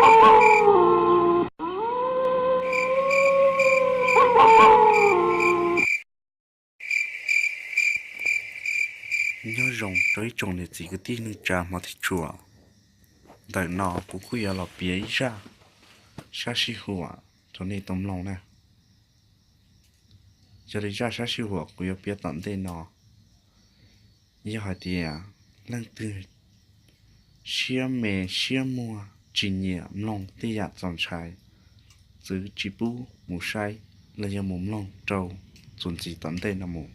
Nyob zoo rau ib tsoom niam txiv kwv tij neej tsa hmov thiab tshua. Ntawm no kuv kuj yuav los piav ib zaj sab sij huam rau nej tau mloog na. Yog li zaj sab sij huam kuv yuav piav tom ntej no, yog hais tias leej twg siab me siab muag tsis nyiam mloog tej yam txaus ntshai, txwv tsis pub mus saib los yog mus mloog rau txuas ntxiv tom ntej no mus.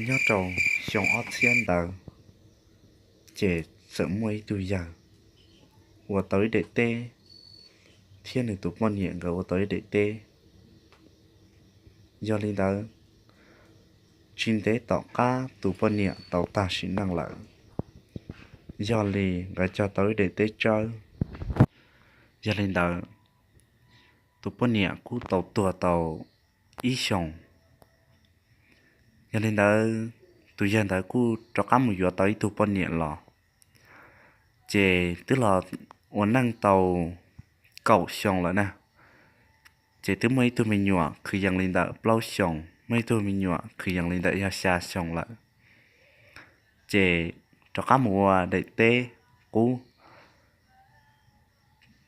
Nyob rau xyoo ob txhiab ntawd, ces txawm muaj ib tug yawg ua tau ib daim teb, thiab nws tus poj niam nkawd ua tau ib daim teb. Yog li ntawd, tsis ntev tom qab tus poj niam tau tag sim neej lawm, yog li nkawd cog tau ib daim teb tsawb. Yog li ntawd, tus poj niam kuj tau tuag tau ib xyoos. Yog li ntawd, tus yawg ntawd kuj rov qab mus yuav tau ib tug poj niam los, ces twb los ua neej tau kaum xyoo lawm na. Ces twb muaj ib tug me nyuam kwv yees li ntawm plaub xyoos, muaj ib tug me nyuam kwv yees li ntawm yog xya xyoo lawm. Ces rov qab mus ua daim teb qub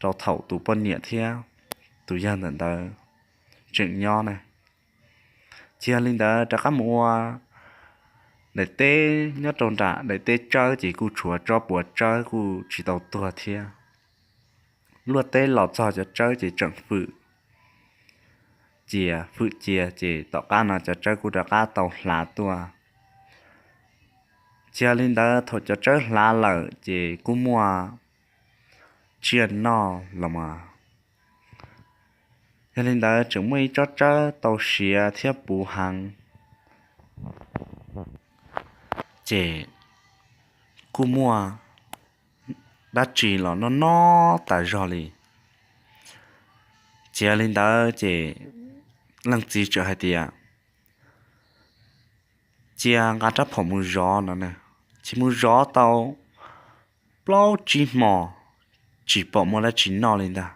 rau thaum tus poj niam thiab tus yawg ntawm ntawd tseem nyob na. Ces yog li ntawd rov qab mus ua daim teb nyob rau nram daim teb tsawb ces kuj tshuav tsob puas tsawb kuj tsis tau tuag thiab. Luaj teb los txog cov tsawb ces tseem fwm cia, fwm cia ces tom qab no cov tsawb kuj rov qab tau hlav tuaj. Ces yog li ntawd thaum cov tsawb hlav lawm ces kuj muaj tsiaj noj los mas. Yog li ntawd tseem muaj ib tsob tsawb tau siav thiab puv heev. Ces kuj muaj dab tsi los noj noj tas zog li. Ces yog li ntawd ces leej txiv txawm hais tias cia nqa rab phom mus zov no na. Ces mus zov tau plaub tsib hmo tsis pom muaj dab tsi noj li ntag.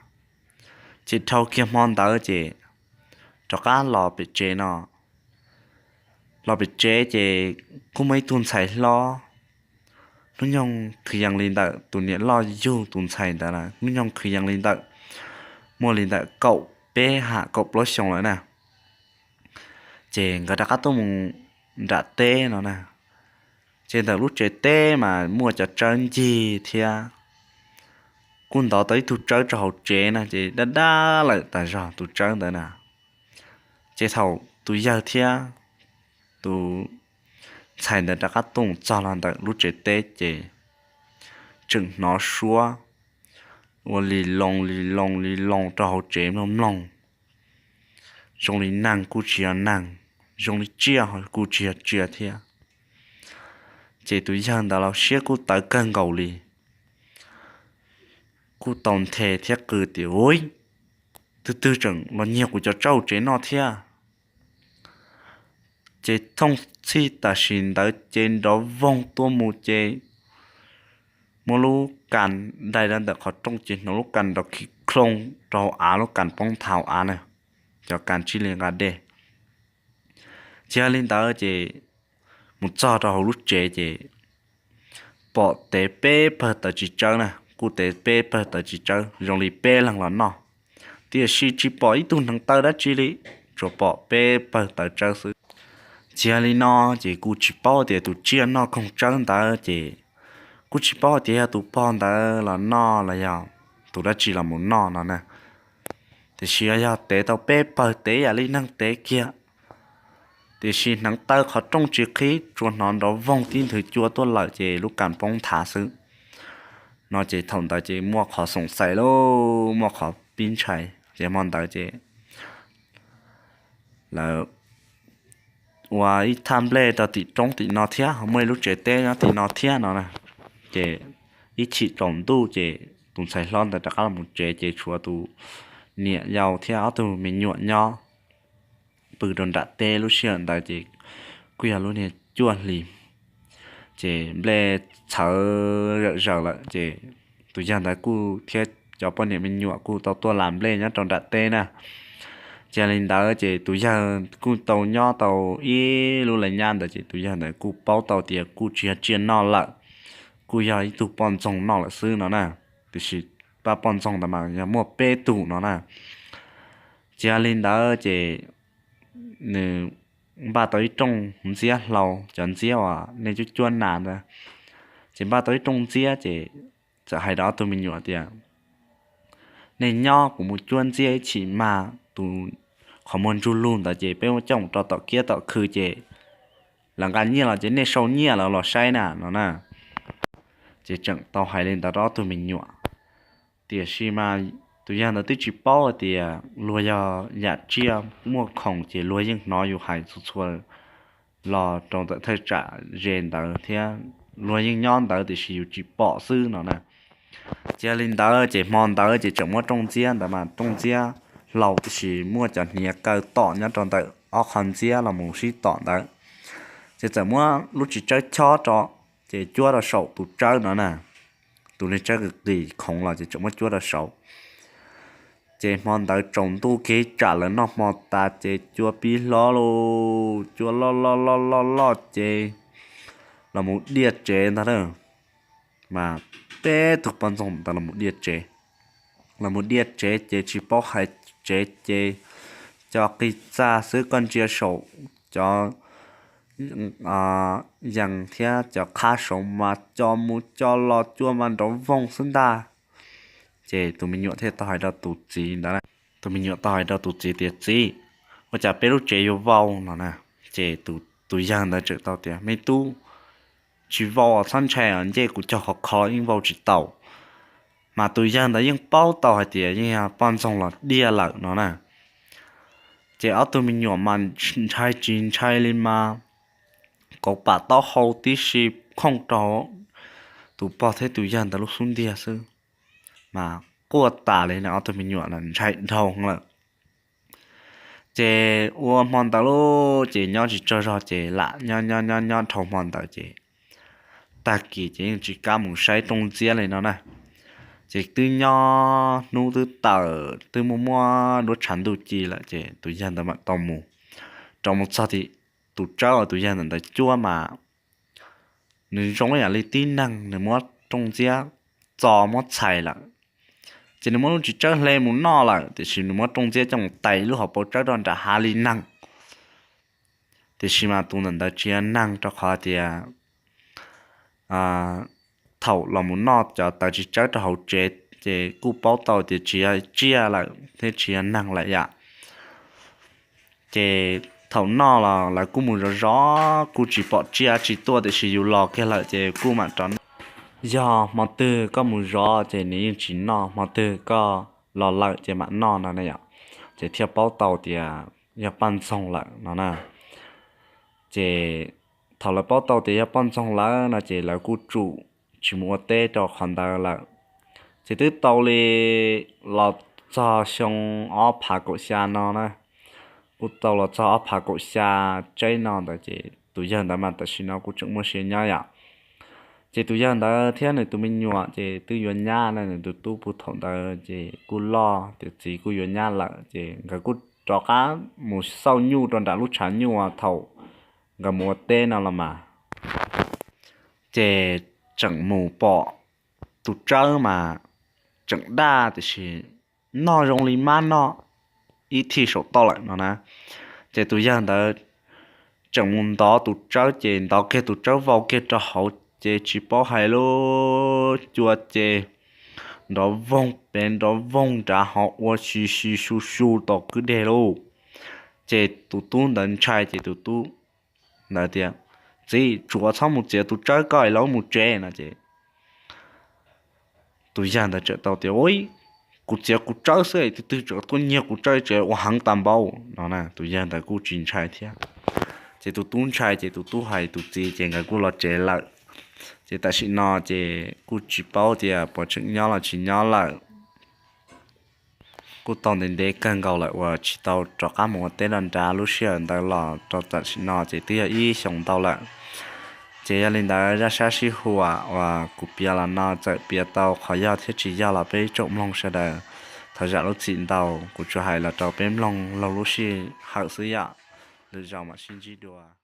Ces dhau kiag hmo ntawd ces rov qab los pem tsev no. Los pem tsev ces kuj muaj ib tug ntxhais hlob, hnub nyoog kwv yees li ntawm tus niam loj yug tus ntxhais ntawd na, hnub nyoog kwv yees li ntawm, muaj li ntawm kaum peb ham kaum plaub xyoo lawm na. Ces nkawd rov qab tuaj mus nram teb no na. Ces ntawm lub tsev teb mas muaj cov tsawb ncig thiab, kuj ntov tau ib tug tsawb rau hauv tsev na, ces dab dab lawm tas zog tus tsawb ntawd na. Ces thaum tus yawg thiab tus ntxhais ntawd rov qab tuaj mus txog los ntawm lub tsev teb ces tseem hnov suab ua li loo li loo li loo rau hauv tsev mloog mloog, zoo li neeg kuj tsis yog neeg, zoo li tsiaj kuj tsis yog tsiaj thiab. Ces tus yawg ntawd los siab kuj tawv kawg nkaus li, kuj tau nthe thiab qw tias, Ua, twg twg tseem los nyiag kuv cov tsawb tsev noj thiab? Ces thooj txhij tam sim ntawd ces nrov voog tuaj mus ces muab lub kas dai rau ntawm qhov rooj ces hnov lub kas nrov khi klooj rau hauv av, lub kas poob nthav hauv av na, cov kas tsib li nqa dej. Ces yog li ntawd ces mus txog rau hauv lub tsev ces pom tev peb pawg tawv tsis tsawb na, kuj tev peb pawg tawv tsis tsawb zoo li peb leeg los noj, tiam sis tsis pom ib tug hneev taw dab tsi li, tsuas pom peb pawg tawv tsawb xwb. Ces yog li no ces kuj tsis paub tias tus tsiaj noj koog tsawb ntawd ces kuj tsis paub tias yog tus pog ntawd los noj los yog tus dab tsi los mus noj no na. Tiam sis yog tev tau peb pawg tev yam li neeg tev kiag, tiam sis hneev taw qhov rooj tsis qhib, tsuas hnov nrov voog tib nthwv cua tuaj lawm ces lub kas poob nthav xwb. No ces thaum ntawd ces muaj qhov xoom xais lauj, muaj qhov pib ntshai, ces hmo ntawd ces lawv ua ib thaj nplej rau tim roob tim no thiab, ho muaj ib lub tsev teb nyob tim no thiab no na. Ces ib chim tsaus ntuj ces tus ntxhais hlob ntawd rov qab los mus tsev ces tshuav tus niam yau thiab ob tug me nyuam nyob pw rau nram teb. Lub sij hawm ntawd ces kuj yog lub niag cuaj hlis, ces nplej txhawv zawm zaws lawm ces tus yawg ntawd kuj thiab cov poj niam me nyuam kuj tau tuaj las nplej nyob rau nram teb na. Ces li ntawd ces tus yawg kuj tau nyob tau ib lub leej nyab ntawd ces tus yawg ntawd kuj paub tau tias kuj tsis yog tsiaj noj lawm, kuj yog ib tug poj ntxoog noj lawm xwb no na. Tiam sis pab poj ntxoog ntawd mas yog muaj peb tug no na. Ces li ntawd ces nws npaj tau ib rooj ntxiab hlau, cov ntxiab uas nej cuab cuab nas ntawd, ces npaj tau ib rooj ntxiab ces txawm hais rau ob tug me nyuam tias, nej nyob kuv mus cuab ntxiab ib chim mas tus qhov muag ntsuj lug ntawd ces peb muab coj mus rau tom kiab tom khw ces lawv nqa nyiaj los ces nej sau nyiaj lawv los saib na no na. Ces tseem tau hais li ntawd rau ob tug me nyuam. Tiam sis mas tus yawg ntawd twb tsis paub hais tias luag yog yam tsiaj muaj khoom ces luag yeej hnov yus hais txhua txhua los rau ntawm thaj tsam ze ntawd thiab luag yeej nyob ntawd tiam sis yus tsis pom xwb no na. Ces li ntawd ces hmo ntawd ces tseem muab rooj ntxiab ntawd mas rooj ntxiab hlau tiam sis muaj cov hniav kaw tom nyob rau ntawm ob qho ntxiab los mus sib tom ntawd. Ces txawm muab lub txiv tsawb chob rau, ces cuab rau saum tus tsawb no na. Tus niag tsawb qis qis khoov los ces tseem muab cuab rau saud. Ces hmo ntawd tsaus ntuj kiag tsam lawv noj hmo tas ces cua pib hlob lauj, cua loj loj loj loj loj ces los mus diaj tsev ntag na. Mas peb tug poj ntxoog ntawd los mus diaj tsev, los mus diaj tsev ces tsis paub hais tsev ces cov qis txaj xwb, koj ntsia saum cov yees thiab cov qhab saud mas cua mus cua los cua mas nrov voog xwb ntag. Ces tus me nyuam thiaj tau hais rau tus txiv ntawd, tus me nyuam tau hais rau tus txiv tias, txiv, ua cas peb lub tsev yuav vau no na? Ces tus yawg ntawd tseem tau tias, me tub, tsis vau os, txhob ntshai os, ncej kuv cog khov kho yeej vau tsis tau. Mas tus yawg ntawd yeej paub tau hais tias yeej yog poj ntxoog los diaj lawm no na. Ces ob tug me nyuam mas ntshai tsis ntshai li mas kauv pam taub hau tib si khooj rau tus pog thiab tus yawg ntawd lub xub ntiag xwb, mas quaj tas li na, ob tug me nyuam ntshai dhau lawm. Ces ua hmo ntawd lauj, ces nyob tsis tsaug zog ces lam nyob nyob nyob nyob dhau hmo ntawd ces tag kis ces yeej tsis kam mus saib rooj ntxiab li no na. Ces twb nyob hnub twb tawm twb muaj muab nruab tshav ntuj ci lawm ces tus yawg ntawd mam tau mus. Rau mus txog tim tus tsawb uas tus yawg ntawd ntawd cuab mas nws zoo ib yam li tib neeg, nws muab rooj ntxiab txo muab txhais lawm. Ces nws muab lub txiv tsawb hle mus noj lawm, tiam sis nws muab rooj ntxiab coj mus tais lub hauv paus tsawb rau nram hav li neeg. Tiam sis mas tus ntawm ntawd tsis yog neeg, rau qhov tias thaum los mus noj cov taws txiv tsawb rau hauv tsev ces kuj paub tau tias tsis yog tsiaj lawm thiab tsis yog neeg lawm yam. Ces thaum noj los lawv kuj mus zov zov kuj tsis pom tsiaj tsis tuaj, tiam sis yus los kiag lawm ces kuj mam rov noj. Yog hmo twg koj mus zov ces nws yeej tsis noj, hmo twg koj los lawm ces mam noj no na yom. Ces thiaj paub tau tias yog poj ntxoog lawm no na. Ces thaum lawv paub tau tias yog poj ntxoog lawm no ces lawv kuj tsum tsis mus ua teb rau qhov ntawd lawm. Ces twb tau li los txog xyoo ob phav kaum xya no na, kuj tau los txog ob phav kaum xya tseb no ntawd ces tus yawg ntawd mas tam sim no kuj tseem muaj sia nyob yom. Ces tus yawg ntawd thiab nws tus me nyuam ces twb yuav nyab na, nws tus tub puag thaum ntawd ces kuj loj tiav txiv kuj yuav nyab lawm ces nkawd kuj rov qab mus xauj nyuj rau nram lub tshav nyuj thaum nkawd mus ua teb no los mas. Ces tseem mus pom tus tsawb mas tseem daj tiam sis noj zoo li mab noj ib thij saum toj lawm no na. Ces tus yawg ntawd tseem mus ntov tus tsawb ces ntov kiag tus tsawb vau kiag rau hauv ces tsis paub hais lub cua ces nrov voog pem nrov voog nrad ho ua si si su su tom kwj deg lauj. Ces tus tub ntawd ntshai ces tus tub ntawd tias, txiv, tsuav txhob mus txiav tus tsawb ko es los mus tsev no ces tus yawg ntawd tseem tau tias, ua, kuv txiav kuv tsawb xwb twb twg tseem tuaj nyiag kuv tsawb tsev ua heev tas npaum no na. Tus yawg ntawd kuj tsis ntshai thiab. Ces tus tub ntshai ces tus tub hais tus txiv ces nkawd kuj los tsev lawm. Ces tam sim no ces kuj tsis paub tias puas tseem nyob los tsis nyob lawm. kuj tau ntev ntev kawg nkaus lawm uas tsis tau rov qab mus ua teb nrad. Lub sij hawm ntawd los rau tam sim no ces twb yog ib xyoos ntau lawm. Ces yog li ntawd zaj sab sib huam uas kuv piav los no txawm piav tau qhov yog thiab tsis yog los peb tsoom mloog sawv daws thov zam lub txim ntau, kuv tsuas hais los rau peb mloog laug lub sij hawm xwb yom. Lwm zaus mam sib ntsib dua.